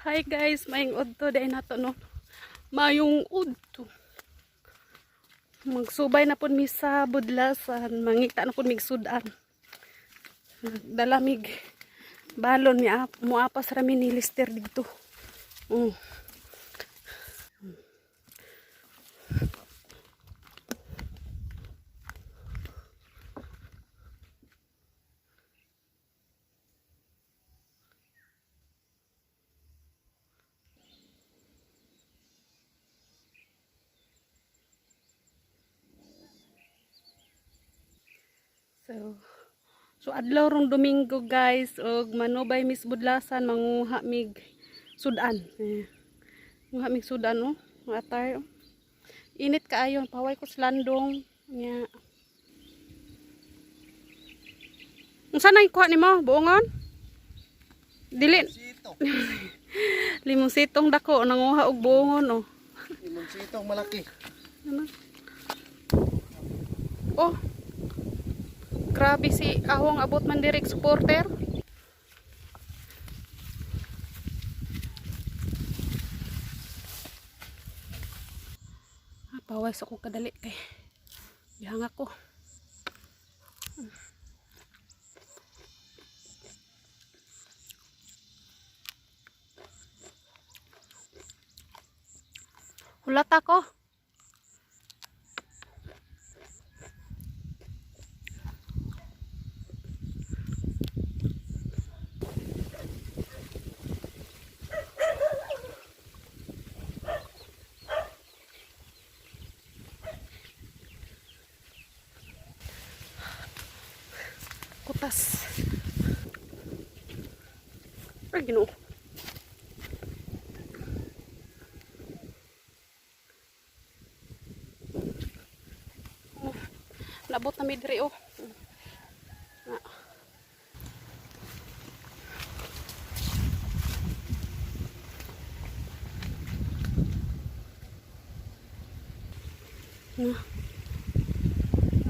Hi guys, maayong udto diay nato, no. Maayong udto. Magsubay na pud mi sa budlasan, mangita na pud mig sudan. Nagdala mig balon mi muapas ra mi ni Lister didto. Oh. So adlaw rong Domingo, guys, og manubay mis budlasan, manguha mig sudan. Eh. Manguha mig sudan, oh. Mga attire, oh. Init kaayo, paway ko sa landong. Nya. Unsa nang kuha nimo? Buongon? Dili Sito. limonsitong dako nanguha og buongon, oh. Limonsitong malaki. Ano? Oh. Grabe si Ahong, abot man direct supporter. Ah, paway sa ko kadali kay gihanga ko. Hulat ako. Kutas. Ay, Ginoo. Oh, nabot na mi diri, oh. Na. Na.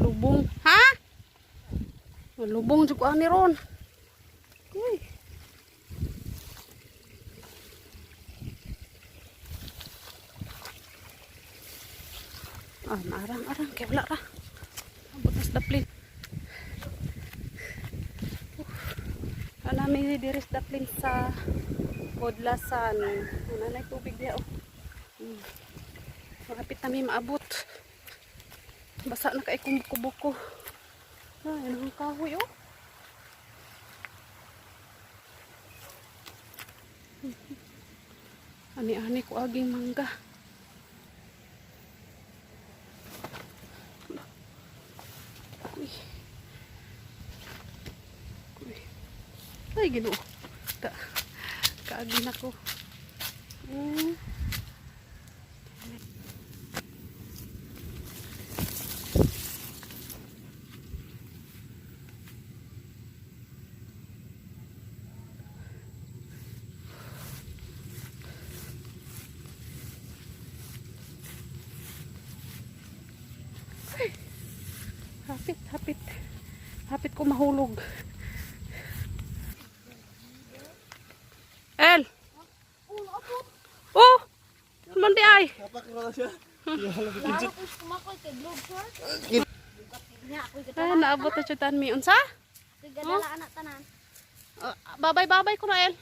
Lubong. Ha? Lubong jud ko ani ron. Uy. Ah, maarang-arang kay wala ra. Abot na sa daplin. Ana mi diri sa daplin sa Bodlasan. Ana na tubig diha, oh. Malapit na mi maabot. Basa na kay kong buko-buko. Ah, yan ang kahoy, oh. Ani-ani ko aging mangga. Uy. Uy. Ay, Ginoo. Kaagi na ko. Ay. Hapit, hapit. Hapit ko mahulog. El! Oh! Mandi ay! Kapak na siya. Ah, naabot na siya mi. Unsa? Gadala anak tanan. Ah, babay babay ko na, El.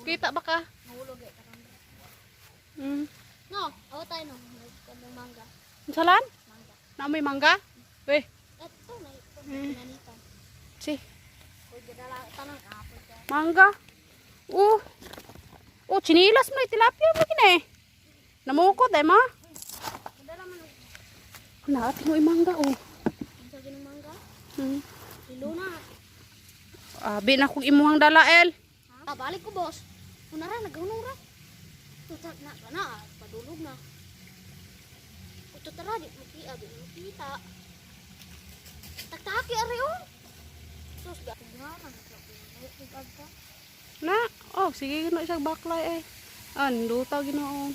Kita ba ka? Nahulog eh karon. No, awo tayo no. Nagkano mangga. Unsa lan? Mangga. Na may mangga? Weh, Eto na ito pinanitan. si Koy gadala tanan kahapon ka. Mangga. Oh. Oh, chinilas mo, tilapia mo kini. Namukot eh ma. Gadala man Naati mo mangga, oh. unsa ginong mangga? Ilo na. Abi na kung imuhang dala, El. Ha? Balik ko, boss. Una ra nagahunong ra. Tuta na kana padulog na. Uto tara di makita, di makita. Taktaki ari oh. Sus ga nga na. Agta. Na, oh, sige na isang baklay eh. Ando ta Ginoo.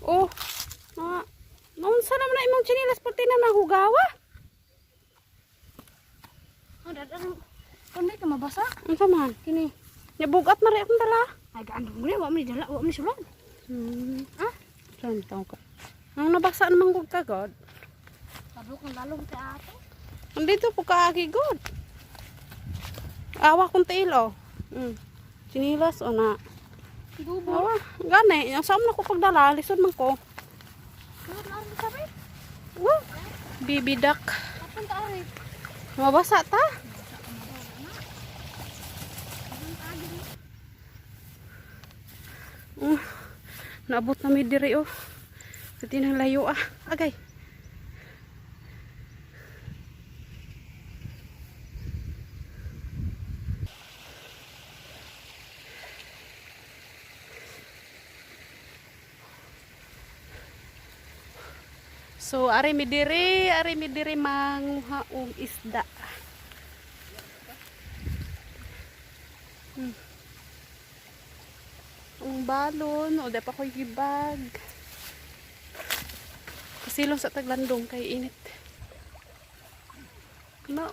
Oh. Na, naunsa naman na imong tsinilas pati na nahugawa. Oh, dadang. Kundi ka mabasa. Unsa man? Kini. Nya bugat mari akong dala. Ay gaandong mo ni, wa man ni dala, wa man ni sulod. Ah? Saan taong ka? Ang nabasa naman gud ka god. Tabok ang lalong kay ato. Andito po kaagi god. Awa kong tiil oh. Tsinilas o na. Dubo. Awa, gani. Ang saan na ko pagdala, lisod man ko. Sulod na ari sabi. Wow. Bibidak. Apan ta ari. Mabasa ta. Oh, naabot na mi diri oh. Pati nang layo ah. Agay. So ari mi diri manguha og isda. Ang balon, o di pa ko gibag. Kasilong sa taglandong kay init. No.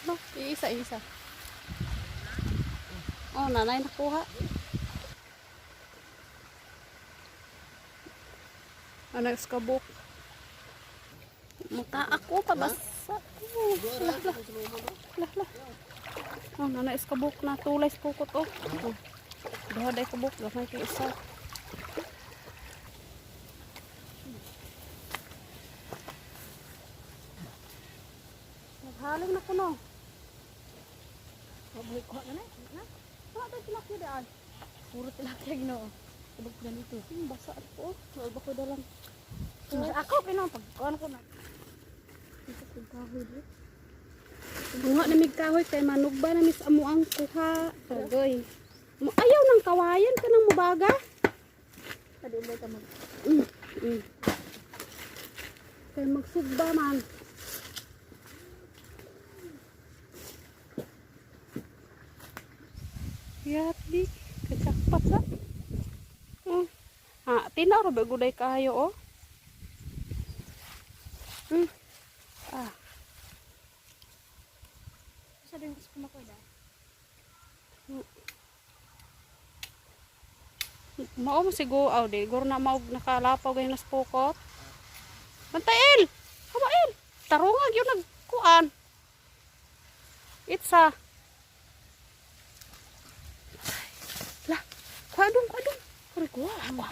No, isa isa. Oh, nanay nakuha. Ano kabuk? Muta ako pabasa. Oh, lah lah. Lah lah. Oh, nanay kabuk na tulay sa pukot oh. Oh. Duha day kabuk, gamay kay isa. Naghalong na kuno. Mabuhi ko na na. Na. Wala tayo tilapia daan. Puro tilapia Ginoo. Tubog ganito. Basa ako. Wala ba ko dalang. Mas ako pino pagkuan ko na. Ito kung kahoy di. Bunga na mig kahoy kay manugba na mis amo ang kuha. Agoy. Ayaw ng kawayan ka ng mubaga. Padulay ka mag. Kay magsugba man. Yati, kacakpat sa. Oh. Ah, tinaw ra ba guday kayo oh. Ah, Sa din ko makoy da. Mao mo sigo aw di guro na mao nakalapaw gayon nas pukot. Bantael. Hawael. Tarungag yun nagkuan. Itsa. Lah, kuha dong, kuha dong. Kuha, kuha, kuha.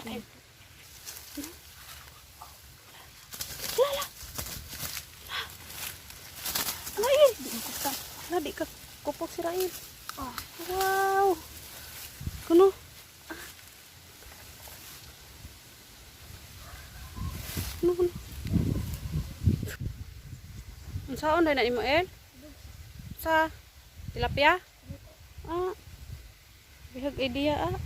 La, la. La. Rail. Di ka. La, di ka. Kupot si Rail. Oh. Wow. Kuno. Kuno, kuno. Unsaon na imo El? Sa tilapia? Ah. Bihag idea ah.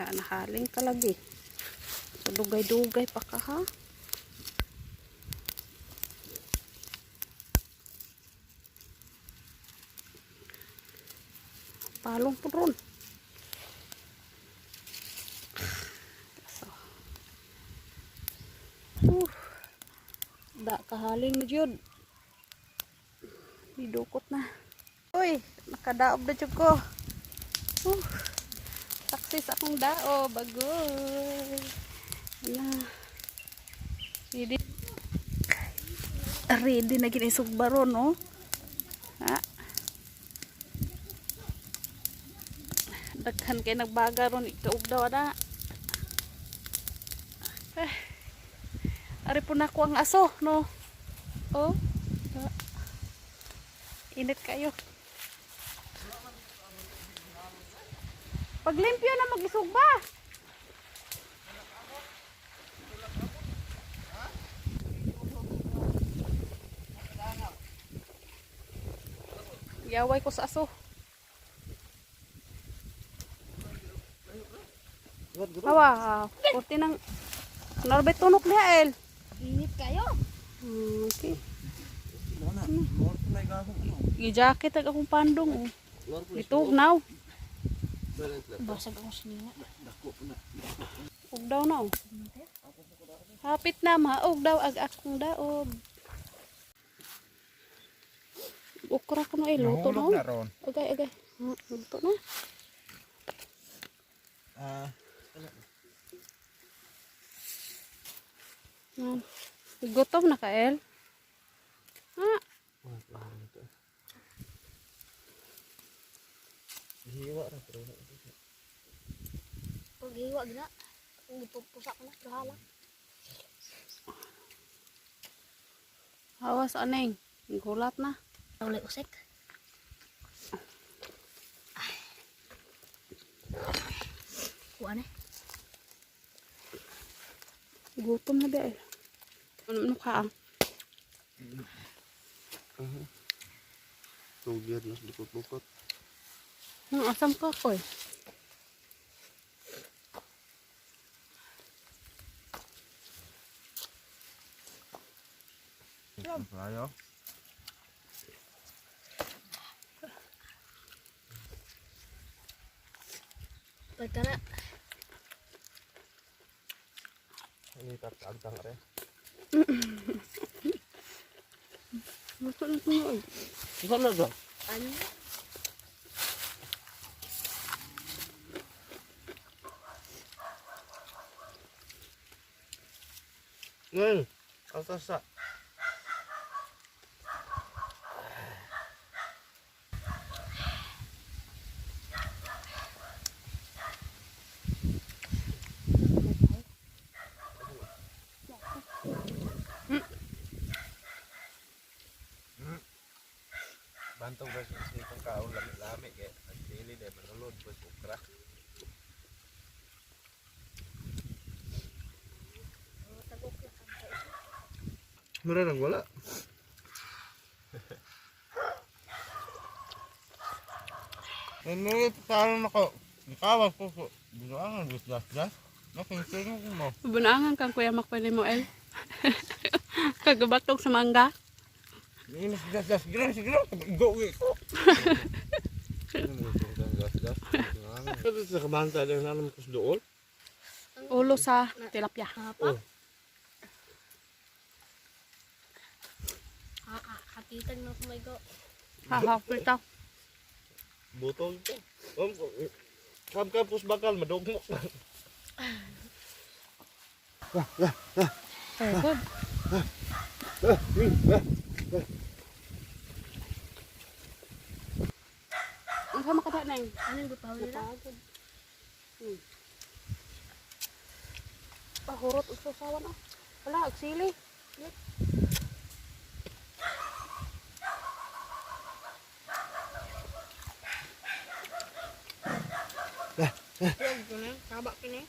Da nahaling ka lagi. So dugay-dugay pa ka ha. Palong po ron. So. Da kahaling na jud. Nidukot na. Uy, nakadaob na jud ko. Success akong daob. Bagoy. Na. Ready. Ready na gini sugbaron, no? Ha? Daghan kay nagbaga ron ikaog daw na. Eh. Ari po na ko ang aso, no? Oh. Ah. Init kayo. Paglimpyo na mag-isugba. Yaway ko sa aso. Awa, kurti ng Norbert tunok niya, El. Init kayo. Okay. Gi-jacket ag akong pandong. Oh. Gitugnaw. Basag akong sininga. Ug daw na. Oh. Hapit na maog daw ag akong daob. Okra ko na luto na. Nahulog Oh. na ron. Agay agay. Luto na. Ah, Yan. Gutom na ka, El. Ha? Hiwa ra pero Paghiwa gina. Ang gipupusa ko na duha lang. Hawas aneng. Gulat na. Wala usik. Kuha na. Gutom na ba, El. Ano ano ka ah? Tugir na bukot-bukot. Asam ka ko eh. Tayo. Pagka na. Ini tatagtang re. Gusto na ko eh. Ikaw na ba? Ano? Ngayon, atas sa. Bantog ba sa itong kaon lami-lami kay ang dili dai manulod po sa okra. Mura nang wala. Ano talo na ko. Nikawas ko ko. Binuangan gas gas. Nakinsing ko mo. Bunangan kang Kuya Makpwede mo, El. Kagabatog sa mangga. Inis gas gas gas gas. Go ko. Gas gas. Pero sa kabanta dahil nalam ko sa dool. Ulo sa tilapia. Hapa. Hapitan na kumigo. Hahapita. Butong ko. Kam-kam kus bakal madugmok. Very good. Ang sama ka na yung Anong gupawin nila? napagod. Pahurot og sawan ah. Wala, og sili. Kaba kini.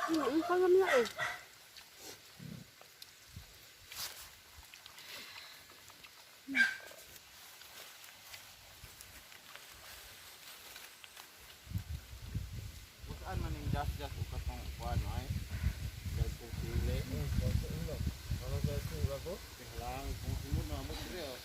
Ang kalam na eh. Gas-gas o katong kuan ay. Kay kung sili. Ano ba ito ako? Kailangan kung sunod na mo diri oh.